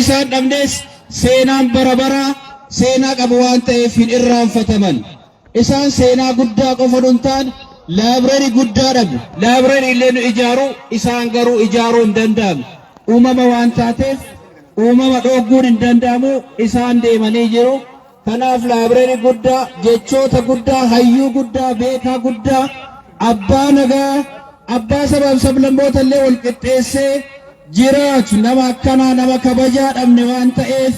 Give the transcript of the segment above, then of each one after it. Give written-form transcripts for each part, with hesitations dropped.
isaan dhabnes seenaan bara baraa seenaa qabu waan ta'eef hin irraanfataman. Isaan seenaa guddaa qofa oduu hin taane library guddaa dhabne. Library illee nu ijaaru isaan garuu ijaaruu hin danda'amne. Uumama waan taateef uumama dhoogguun hin danda'amu isaan deemanii jiru. Kanaaf library guddaa, jechoota guddaa, hayyuu guddaa, beekaa guddaa, abbaa nagaa, abbaa sabaaf sablammoota illee wal qixxeessee jiraatu nama akkanaa nama kabajaa dhabne waan ta'eef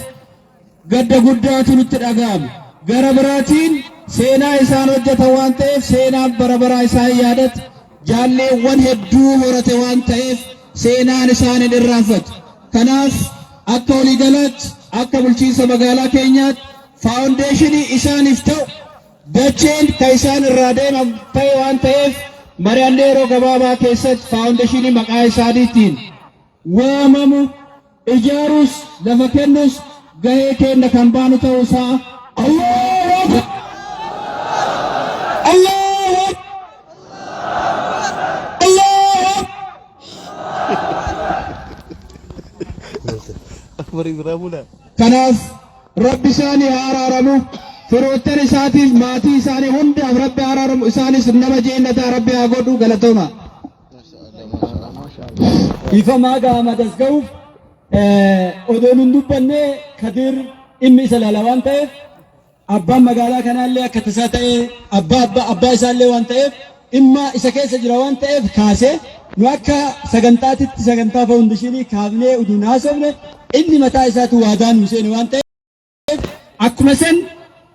gadda guddaatu nutti dhaga'ama. Gara biraatiin seenaa isaan hojjetan waan ta'eef seenaan bara baraa isaan yaadatu jaalleewwan hedduu horate waan ta'eef seenaan isaan hin irraanfatu. Kanaaf akka waliigalaatti akka bulchiinsa magaalaa keenyaatti faawundeeshinii isaaniif ta'u dacheen kan isaan irraa deeman ta'e waan ta'eef mari'annee yeroo gabaabaa keessatti faawundeeshinii maqaa isaaniitiin waamamu ijaaruus lafa kennus gahee keenya kan baanu ta'uu isaa Allahu Akbar! Allahu Akbar! Allahu Akbar! Kanaaf Rabbi isaanii haa araaramu. Firoottan isaatiif maatii isaanii hundaaf Rabbi haa araaramu. Isaanis nama jeennataa Rabbi haa godhu galatooma. Dhiifamaa gaama as ga'uuf odoo nun dubbanne Kadir dhimmi isa laala waan ta'eef abbaan magaalaa kanaallee akka tasaa ta'ee abbaa abbaa abbaa isaallee waan ta'eef dhimma isa keessa jira waan ta'eef kaasee nu akka sagantaatitti sagantaa faawundishinii kaafnee utuu haasofne inni mataa isaatu waadaa nu seene waan ta'eef akkuma san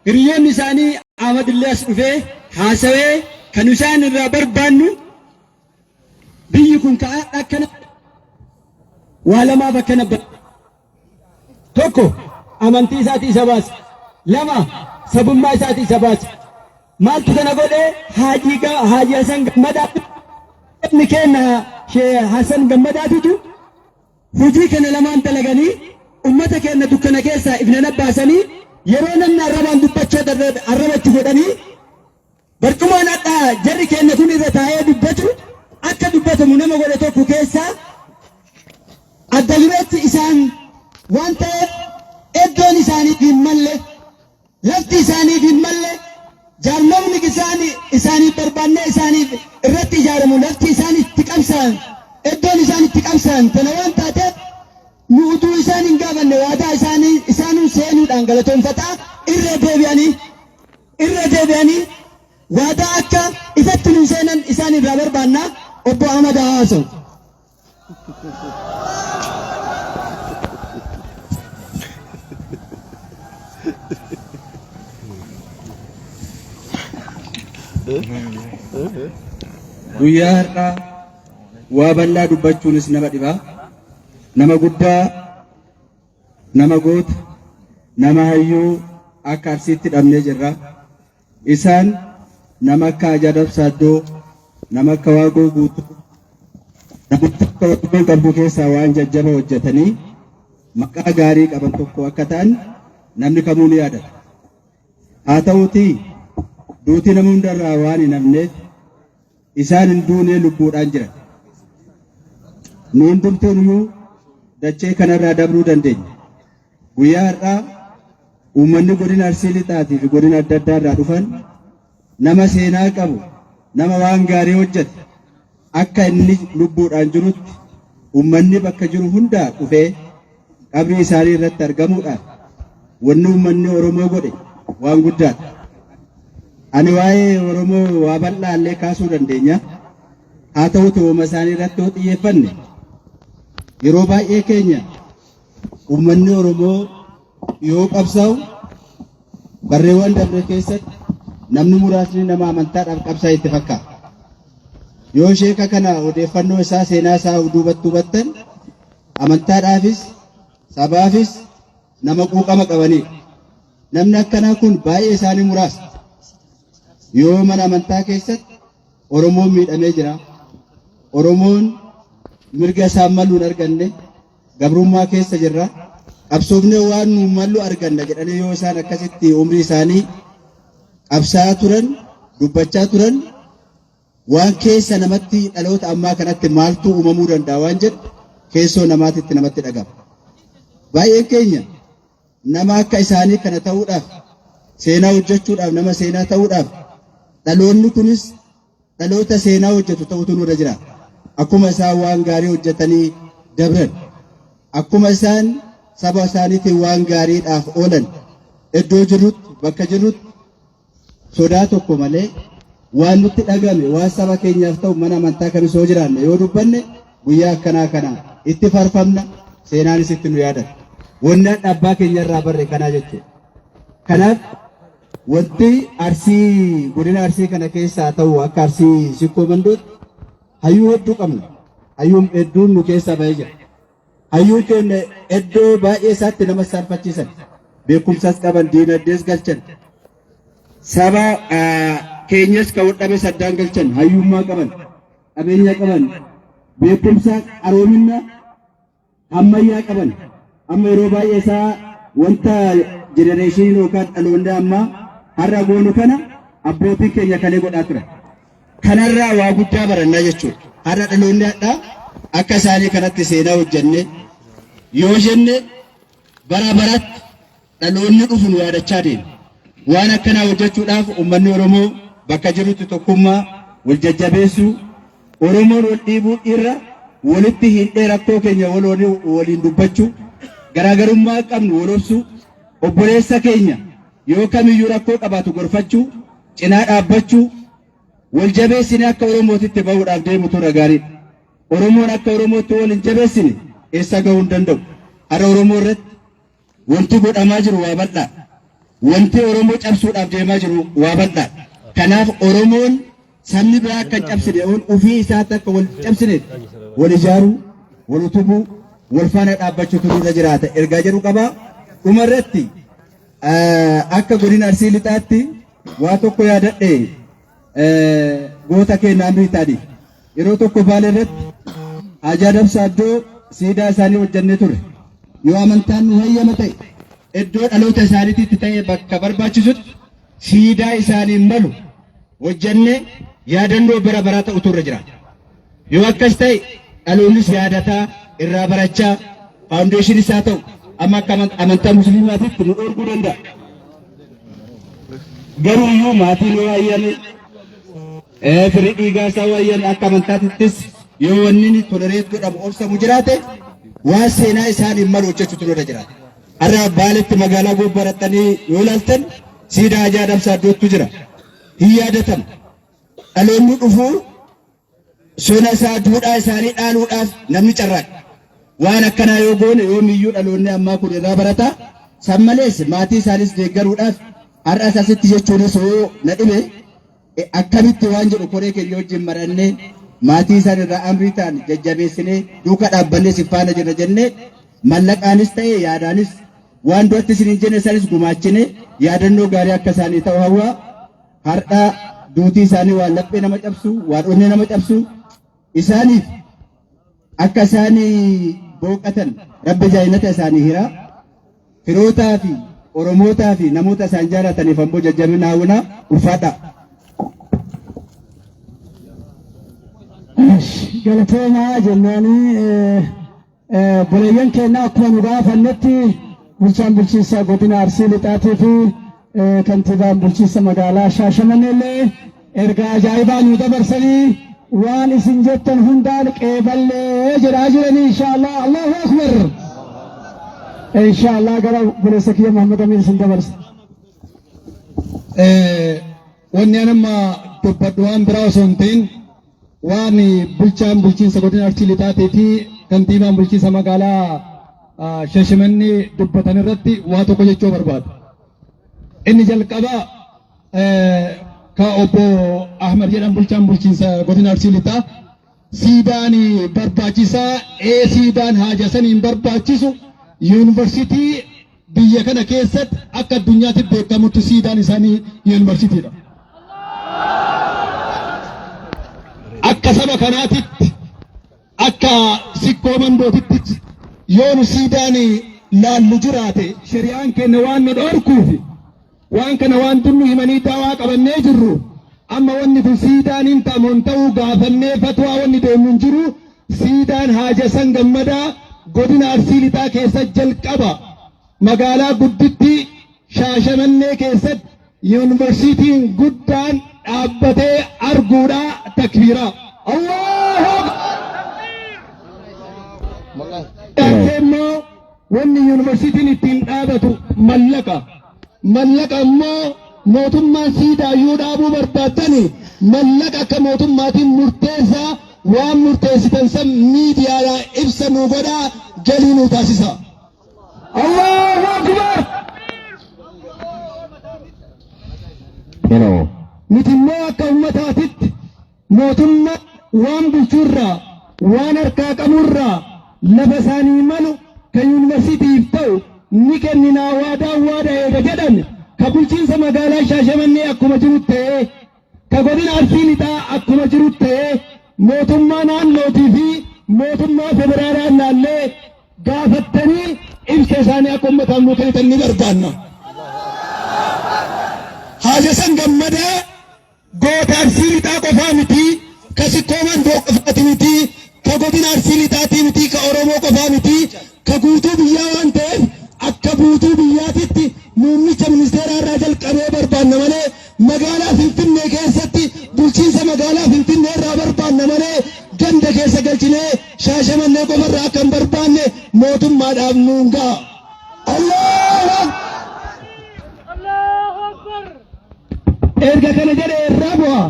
hiriyoonni isaanii Ahmad illee as dhufee haasawee kan isaan irraa barbaannu biyyi kun ka'aa akkana waa lamaaf akkana tokko amantii isaati isa baase, lama sabummaa isaati isa baase. Maaltu kana godhe? Haajii Haaji Hasan Gammadaa inni kenna Shee Hasan Gammadaatutu hojii kana lamaan dalaganii ummata keenya dukkana keessaa ifnana baasanii yeroo namni arrabaan dubbachuu dadhabe arraba itti godhanii barcumaan hadhaa jarri keenya kun irra taa'ee dubbatu akka dubbatamu nama godhe tokko keessaa adda dureetti isaan waan ta'eef iddoon isaaniif hin malle, lafti isaaniif hin malle, jaarmomni isaanii isaaniif barbaannee isaaniif irratti ijaaramu lafti isaan itti qabsaan iddoon isaan itti qabsaan tana waan taateef nu utuu isaan hin gaafanne waadaa isaanii isaanuu seenuudhaan galatoonfataa irra deebi'anii waadaa akka ifatti nu seenan isaan irraa barbaanna. Obbo Ahmad Haasawu. Guyyaa har'aa waa bal'aa dubbachuunis nama dhiba. Nama guddaa, nama goota, nama hayyuu akka Arsiitti dhabnee jirra. Isaan nama akka Ajaadab Saaddoo, nama akka Waaqoo Guutuu, namoota akka Waaqoo qabdu keessaa waan jajjaba hojjetanii maqaa gaarii qaban tokko akka ta'an namni kamuu ni yaadata. Haa ta'uutii duuti nama hundarraa waan hin hafneef isaan hin duunee lubbuudhaan jiran. Nu hundumtuuyyuu dachee kanarraa dabruu dandeenya. Guyyaa har'aa uummanni godina Arsii Lixaatii fi godina adda addaa irraa dhufan nama seenaa qabu, nama waan gaarii hojjete akka inni lubbuudhaan jirutti uummanni bakka jiru hundaa dhufee qabrii isaanii irratti argamuudhaan wanni uummanni Oromoo godhe waan guddaadha. Ani waa'ee Oromoo waa bal'aa illee kaasuu dandeenya. Haa ta'uuti uuma isaanii irratti yoo xiyyeeffanne yeroo baay'ee keenya uummanni Oromoo yoo qabsaa'u barreewwan dabre keessatti namni muraasni nama amantaadhaaf qabsaa'e itti fakkaata. Yoo sheeka kana odeeffannoo isaa seenaa isaa duubatti hubattan amantaadhaafis sabaafis nama quuqama qabanidha. Namni akkanaa kun baay'ee isaanii muraasa. Yoo mana amantaa keessatti Oromoon miidhamee jira. Oromoon mirga isaan malu hin arganne, gabrummaa keessa jirra. Qabsoofnee waan nu mallu arganna jedhanii yoo isaan akkasitti umrii isaanii qabsaa turan, dubbachaa turan, waan keessa namatti dhaloota ammaa kanatti maaltu uumamuu danda'a waan jedhu keessoo namaatitti namatti dhagama. Baay'een keenya nama akka isaanii kana ta'uudhaaf, seenaa hojjechuudhaaf, nama seenaa ta'uudhaaf, dhaloonni kunis dhaloota seenaa hojjetu ta'utu nurra jira. Akkuma isaan waan gaarii hojjetanii dabran, akkuma isaan saba isaaniitiin waan gaariidhaaf oolan, iddoo jirrutti, bakka jirrutti, sodaa tokko malee waan nutti dhagame, waan saba keenyaaf ta'u, mana amantaa kamis yoo jiraanne yoo dubbanne, guyyaa akkanaa kana itti farfamna, seenaanis itti nu yaadata. Wanni abbaa keenya irraa barre kanaa jechuudha. Kanaaf wanti Arsii, godina Arsii kana keessaa ta'u, akka Arsii Sikkoo Mandootti hayyuu hedduu qabna. Hayyuun hedduun nu keessaa bahee jira. Hayyuun keenya iddoo baay'ee isaatti nama saalfachiisan. Beekumsas qaban, diinagdees galchan. Saba keenyas kan wal saddaan galchan, hayyummaa qaban, qabeenya qaban, beekumsa, qaroomina ammayyaa qaban. Amma yeroo baay'ee isaa wanta generation yookaan dhaloonni ammaa har'a goonu kana abbootiin keenya kalee godhaa turan. Kanarraa waa guddaa barannaa jechuudha. Har'a dhaloonni hadhaa akka isaanii kanatti seenaa hojjenne yoo jenne, bara baratti dhaloonni dhufu nu yaadachaa deema. Waan akkanaa hojjechuudhaaf uummanni Oromoo bakka jirutti tokkummaa wal jajjabeessuu, Oromoon wal dhiibuu irra walitti hidhee rakkoo keenya waliin dubbachuu, garaagarummaa qabnu wal obsuu, obboleessa keenya yoo kamiyyuu rakkoo qabaatu gorfachuu, cinaa dhaabbachuu, wal jabeessine akka Oromootitti bahuudhaaf deemutu irra gaariidha. Oromoon akka Oromootti wal hin jabeessine eessa gahuu hin danda'u. Har'a Oromoo irratti wanti godhamaa jiru waa bal'aa. Wanti Oromoo cabsuudhaaf deemaa jiru waa bal'aa. Kanaaf Oromoon sabni biraa akka hin cabsine, ofii isaatti akka wal cabsine, wal ijaaruu, wal utubuu, wal faana dhaabbachuutu nurra jiraata ergaa jedhu qaba. Dhuma irratti akka godina Arsii Lixaatti waa tokko yaadadhe. Goota keenya Amrii Taadii yeroo tokko Baale irratti Haajaa Dabsaa iddoo siidaa isaanii hojjannee turre. Yoo amantaan nu hayyama ta'e, iddoo dhaloota isaaniitti ta'e, bakka barbaachisutti siidaa isaaniin malu hojjannee yaadannoo bara baraa ta'utu irra jira. Yoo akkas ta'e dhaloonnis yaadataa irraa barachaa, foundation isaa ta'u, amma akka amantaa musliimaatitti nu dhorkuu danda'a. Garuu iyyuu maatiin yoo hayyame, firii dhiigaa isaa yoo hayyame, akka amantaatittis yoo wanni inni tolerate godhamu, obsamu jiraate, waan seenaa isaaniin malu hojjechuutu nurra jiraata. Har'a Baaletti magaalaa gobbarattanii yoo ilaaltan siidaa Hajaa Adamsaa iddootu jira. Hin yaadatama. Dhaloonni dhufuu sona isaa, duudhaa isaanii dhaaluudhaaf namni carraaqa. Waan akkanaa yoo goone yoomiyyuu dhaloonni ammaa kun irraa barata. San malees maatii isaanis deeggaruudhaaf har'as asitti jechuunis yoo na dhibe, akkamitti waan jedhu koree keenya wajjin marannee, maatii isaan irraa amrii ta'an jajjabeessinee, duuka dhaabbannee si faana jirra jennee, mallaqaanis ta'e yaadaanis waan duratti isin hin jenne isanis gumaachine, yaadannoo gaarii akka isaanii ta'u hawwaa. Har'a duutii isaanii waan laphee nama cabsu, waan onnee nama cabsu, isaaniif akka isaanii booqatan Rabbi jaayinata isaanii hiraa. Firootaa fi Oromootaa fi namoota isaan jaalataniif ammoo jajjabina hawwinaa, ulfaadhaa. Galatoomaa jennaanii, obboleeyyan keenya, akkuma nu gaafannetti bulchaan bulchiinsa godina Arsii Lixaatii fi kantiibaan bulchiinsa magaalaa Shaashamannee illee ergaa ajaa'ibaa nu dabarsanii, waan isin jettan hundaan qeeballee jedhaa jiranii. Inshaallah, Allahu akbar. Inshaallah, gara obboleessa kiyya Muhammad Amin isin dabarsa. Wanni an amma dubbadhu waan biraa osoo hin ta'in, waan bulchaan bulchiinsa godina Arsii Lixaatii fi kantiibaan bulchiinsa magaalaa Shashamannee dubbatan irratti waa tokko jechuu barbaada. Inni jalqaba ka obbo Ahmad jedhan, bulchaan bulchiinsa godina Arsii Lixaa, siidaan barbaachisaa ee siidaan haaja saniin barbaachisu, yuunivarsiitii biyya kana keessatti akka addunyaatti beekamutti siidaan isaanii yuunivarsiitiidha. Akka saba kanaatitti, akka Sikkoo Mandootitti, yoo nu siidaan laallu jiraate, shari'aan keenya waan nu dhorkuufi waan kana waan dunnu himanii daawaa qabannee jirru. Amma wanni kun siidaan hin ta'amu hin ta'uu gaafannee fatwaa wanni deemu hin jiru. Siidaan Haaja San Gammadaa Godina Arsii Lixaa keessa jalqaba magaalaa gudditti Shaashamannee keessatti yuunivarsiitiin guddaan dhaabbatee arguudha. Takbiiraa. Allahu Akbar. Immoo wanni yuunivarsiitiin ittiin dhaabatu mallaqa. Mallaqa immoo mootummaan siidaayyuu dhaabuu barbaaddani mallaqa akka mootummaatiin murteessaa, waan murteessitan san miidiyaadhaa ibsa nuu godhaa, galii nuu taasisa. Allahu Akbar! Nuti immoo akka uummataatitti mootummaa waan bulchuurraa, waan harkaa qaburraa lafa isaanii malu kan yuunivarsiitiif ta'u ni kenninaa. Waadaan waada eega jedhan, ka bulchiinsa magaalaa Shaashamannee akkuma jiru ta'ee, ka godina Arsii Lixaa akkuma jiru ta'ee, mootummaa naannootii fi mootummaa federaalaa laallee gaafattanii ibsa isaanii akka uummataaf nuu kennitan ni barbaanna. Haaji Hasan Gammadaa goota Arsii Lixaa qofaa miti, ka Sikkoo Mandoo qofaati miti, ka godina Arsii Lixaatii miti, ka Oromoo qofaa miti, ka guutuu biyyaa waan ta'eef akka guutuu biyyaatitti muummicha ministeeraa irraa jalqabee barbaanna malee, magaalaa Finfinnee keessatti bulchiinsa magaalaa Finfinnee irraa barbaanna malee, ganda keessa galchinee Shaashamannee qofa irraa akka hin barbaanne mootummaadhaaf nuun ga'a. Allahu Erga kana jedhe irraa bu'a.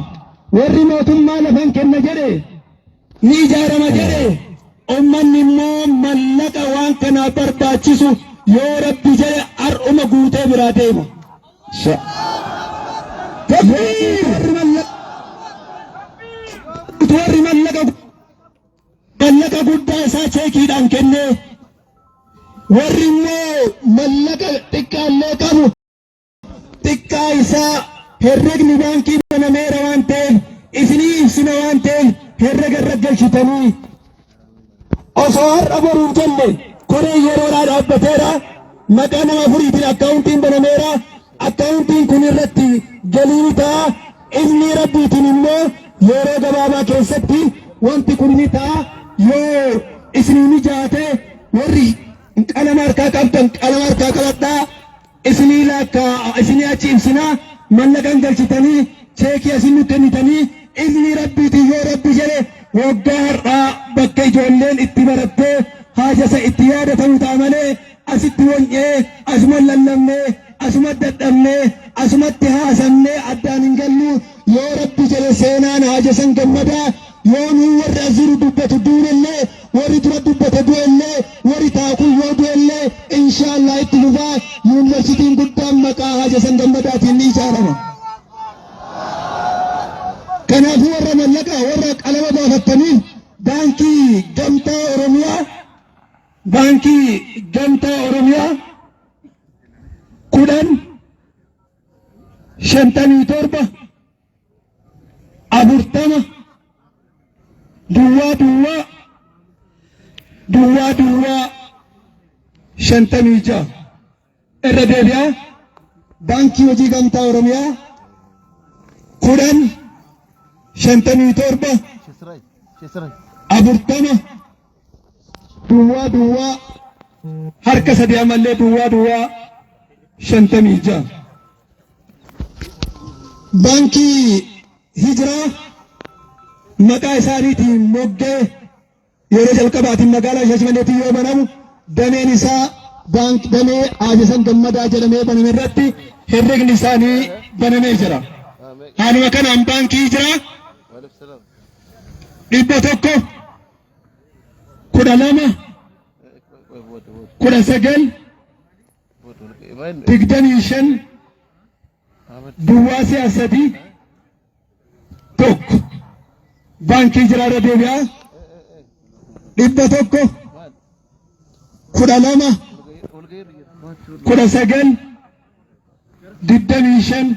Warri mootummaa lafan kenna jedhe, ni ijaarama jedhe, ummanni immoo mallaqa waan kanaaf barbaachisu yoo Rabbi jedhe har'uma guutee biraa deema. Warri mallaqa warri mallaqa guddaa isaa cheekiidhaan kennee, warri immoo mallaqa xiqqaallee qabu xiqqaa isaa herregni baankii banameera waan ta'eef, isinii ibsina waan ta'eef, herrega irra galchitanii osoo har'a boruun jenne koree yeroodhaa dhaabbateera. Maqaa nama afuriitiin akkaawuntiin banameera. Akkaawuntiin kun irratti galii ni ta'a. Iznii Rabbiitiin immoo yeroo gabaabaa keessatti wanti kun ni ta'a. Yoo isinii mijaate, warri qalama harkaa qabdan qalama harkaa qabadhaa. Isinii laakkaa, isinii achi ibsinaa, mallaqan galchitanii cheekii asin nu kennitanii, iznii Rabbiitiin yoo Rabbi jedhe waggaa har'aa bakka ijoolleen itti barattee haajasa itti yaadatamu ta'a malee, asitti wonyee, asuma lallabnee, asuma dadhabnee, asumatti haasannee addaan hin gallu. Yoo Rabbi jedhe seenaan Haajasan Gammadaa, yoo nuu warri as jiru dubbatu duunellee, warri dura dubbate du'ellee, warri taa'u yoo du'ellee, inshaallah itti fufaa, yuunivarsiitiin guddaan maqaa Haajasan Gammadaatiin ni ijaarama. Kanaafuu warra mallaqa, warra qalama baafattaniif, Baankii Gamtaa Oromiyaa, Baankii Gamtaa Oromiyaa, 10 57 40 duwwaa duwwaa duwwaa duwwaa 56. Irra deebi'aa, Baankii Hojii Gamtaa Oromiyaa, 10 57 40 duwwaa duwwaa harka sadii ammallee duwwaa duwwaa 56. Baankii Hijiraa maqaa isaaniitiin moggee yeroo jalqabaatiin magaalaa Shaashimanneetti yoo banamu, dameen isaa baank damee Haajasan Gammadaa jedhamee baname irratti herregni isaanii banamee jira. Haaluma kanaan Baankii Hijiraa, 100 12 19 25 duwwaa si'a 3 1. Baankii Hijiraa irra deebi'aa, 100 12 19 25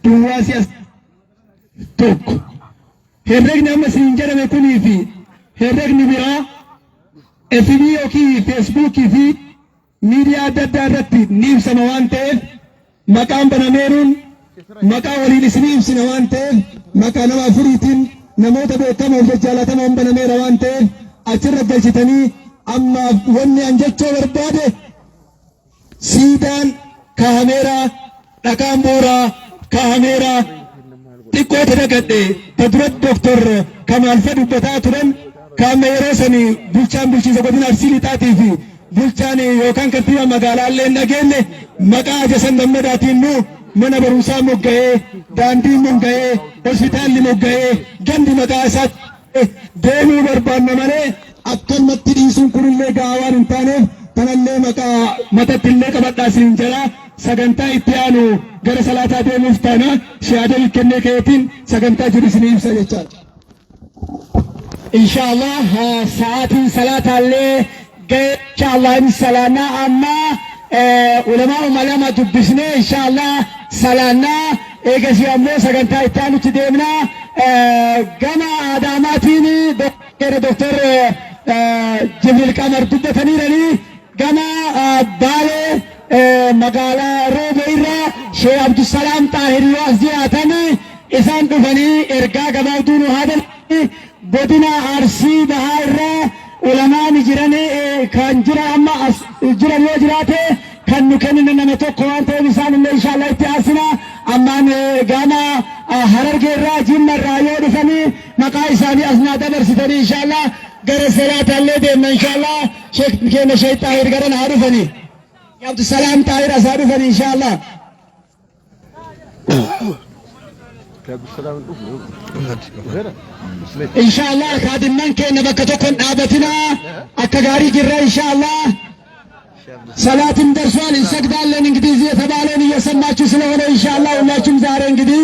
duwwaa si'a 1. Herregni amma siin jedhame kunii fi herregni biraa FB yookiin Feesbuukii fi miidiyaa adda addaa irratti ni ibsama waan ta'eef, maqaan banameeruun maqaa waliin isinii ibsina waan ta'eef, maqaa nama afuriitiin namoota beekamoo fi jajjaalatamoon banameera waan ta'eef, achirra galchitanii Ammaaf wanni an jechuu barbaade, siidaan kaahameera, dhakaan bu'uuraa kaahameera. Xiqqoo dagadhe, ta duratti Doktor Kamaal fa dubbataa turan, kaama yeroo sani bulchaan bulchiinsa godina Arsii Lixaatii fi bulchaan yookaan kantiibaa magaalaa illee hin dhageenye, maqaa Haji Hasan Gammadaatiin nu mana barumsaa mogga'ee, daandiin mogga'ee, hospitaalli mogga'ee, gandi maqaa isaa deemuu barbaanna malee akkanumatti dhiisuun kunillee gahaa waan hin taaneef, kanallee maqaa matatti illee qabadhaa siin jala. Sagantaa itti aanu gara salaataa deemuuf taana shihaada kennee ka'eetiin sagantaa jiru isinii ibsa jechaadha. Inshallah, sa'aatiin salaataallee ga'e. Inshallah in salaannaa. Amma ulamaa lama dubbisnee inshallah salaannaa, eegasii ammoo sagantaa itti aanutti deemna. Gama Adaamaatiin Doktor Jibriil Qamar dubbataniiranii, gama Baalee magaalaa Roobee irraa Sheekh Abdusalaam Xaahir yoo as jiraatan isaan dhufanii ergaa gabaabduu nu haa. Godina Arsii Bahaa irraa ulamaan jiran kan jira amma as jiran yoo jiraate kan nu kennine nama tokko waan ta'eef, isaan illee inshallah itti aansina. Ammaan gama Harargee irraa, Jimma irraa yoo dhufanii maqaa isaanii as naa dabarsitanii, inshallah gara salaatallee deemna. Inshallah sheek keenya Sheekh Xaahir gara haa dhufanii, Abdusalaam Xaahir as haa dhufanii inshallah. Inshallah kaadimman keenya bakka tokkon dhaabatina. Akka gaarii jirra inshallah. ሰላትም ደርሷል፣ እንሰግዳለን። እንግዲህ እዚህ የተባለውን እየሰማችሁ ስለሆነ ኢንሻአላህ ሁላችሁም ዛሬ እንግዲህ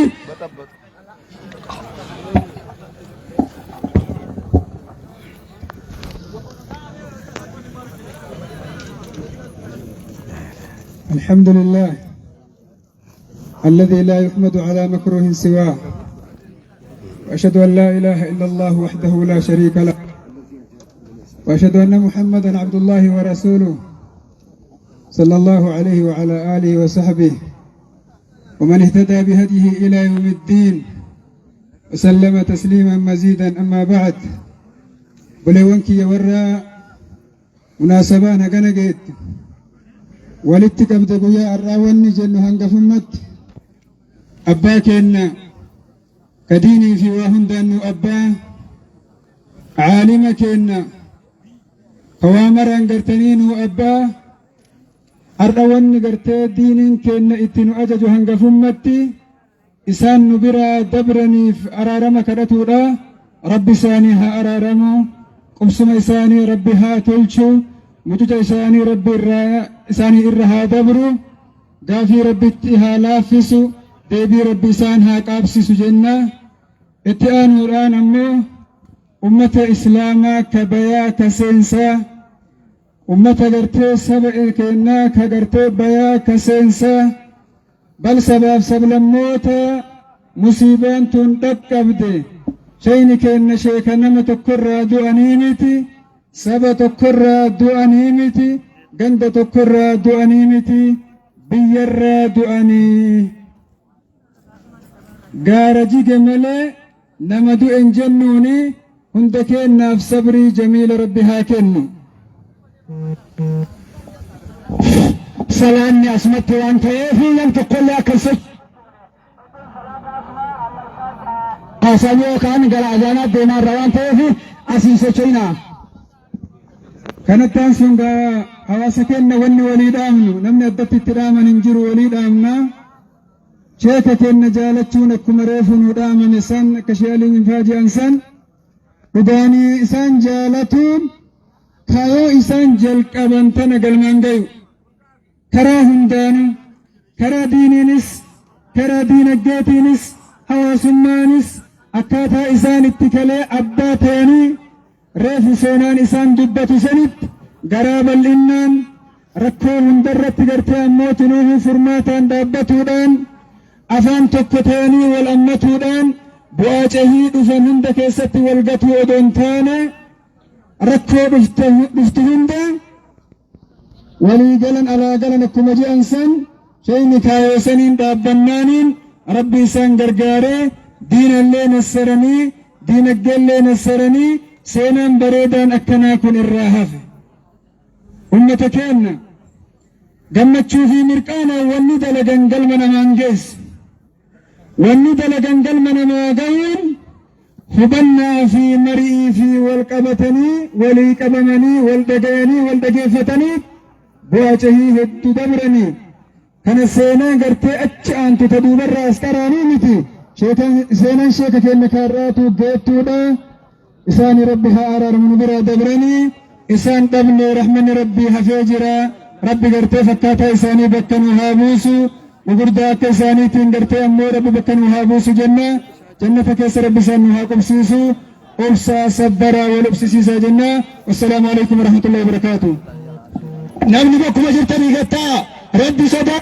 الحمد لله الذي لا يحمد على مكروه سواه، واشهد ان لا اله الا الله وحده لا شريك له، واشهد ان محمدا عبد الله ورسوله صلى الله عليه وعلى اله وصحبه ومن اهتدى بهديه الى يوم الدين وسلم تسليما مزيدا. اما بعد، obboleewwan kiyya warra munaasabaa nagana geette walitti qabde, guyyaa har'aa wanni jennu hangafummatti abbaa keenna ka diinii fi waa hundaan nu abbaa, caalima keenna ka waa maraan gartanii nu abbaa, har'a wanni gartee diiniin keenna itti nu ajaju hangafummatti isaan nu biraa dabraniif araarama kadhatuudha. Rabbi isaanii haa araaramu, qubsuma isaanii Rabbi haa tolchu, mucuca isaanii Rabbi irraa isaanii irra haa dabru, gaafii Rabbitti haa laaffisu, deebii Rabbi isaan haa qaabsisu jenna. Itti aanuudhaan ammoo ummata Islaamaa ka bayaa ka seensaa, ummata gartee saba keennaa ka gartee bayaa ka seensaa, bal sabaaf sablammoota musiibaan tun dhaqqabde, shayni keenna sheeka nama tokkorraa du'anii miti, saba tokkorraa du'anii miti, ganda tokkorraa du'anii miti, biyyarraa du'anii. Gaara jige malee nama du'e hin jennuuni. Hunda keennaaf sabrii jamiila Rabbi haa kennu. Salaanni asumatti waan ta'eef nam tokkollee akka hin haasaan yookaan gara azaanaa deemaa irra waan ta'eef asiin socho'inaa. Kanatti aansuun gaa hawaasa keenya wanni walii dhaamnu, namni addatti itti dhaaman hin jiru, walii dhaamna. Sheeka keenya jaalachuun akkuma reefu nu dhaamame san, akka sheeliin faaji'an san, dhugaanii isaan jaalatuun kaayoo isaan jalqaban tana galmaan gayu. Karaa hundaanuu, karaa diiniinis, karaa diinagdeetiinis, hawaasummaanis, akkaataa isaan itti kalee abbaa ta'anii reefu seenaan isaan dubbatu sanitti garaa bal'innaan rakkoo hundarratti gartee ammoo tunuuhu furmaataan dhaabbatuudhaan, afaan tokko ta'anii wal ammatuudhaan, bu'aa cehii dhufan hunda keessatti wal gatuu odoo hin taane, rakkoo dhuftu hunda walii galan, alaa galan akkuma je'an san, shayni kaayoo saniin dhaabbannaaniin Rabbi isaan gargaaree diinallee nassaranii, diinagdeellee nassaranii, seenaan bareedaan akkanaa kun irraa hafe. Ummata keenna gammachuu fi mirqaanaan wanni dalagan galma namaan geessu. Wanni dalagan galma namaa ga'uun hubannaa fi marii fi wal qabatanii, walii qabamanii, wal dhagayanii, wal dhageeffatanii bu'aa cehii hedduu dabranii. Kana seenaan gartee achi aantu ta duubarraa as qaraanii miti. Seenaan sheeka keenya kaarraatu geettuudha. Isaani Rabbi haa araaramu, nu biraa dabranii. Isaan dhabne, rahmanni Rabbii hafee jira. Rabbi gartee fakkaataa isaanii bakka nu haa buusu. Gugurdaa akka isaaniitiin gartee ammoo Rabbi bakka nu haa buusu jenna. Jannata keessa Rabbi isaan nu haa qubsiisu. Obsaa, sabbaraa, wal obsisiisaa jenna. Wassalaamu alaikum warahmatullahi wabarakaatu. Namni bakkuma jirtanii gattaa Rabbi sodaa.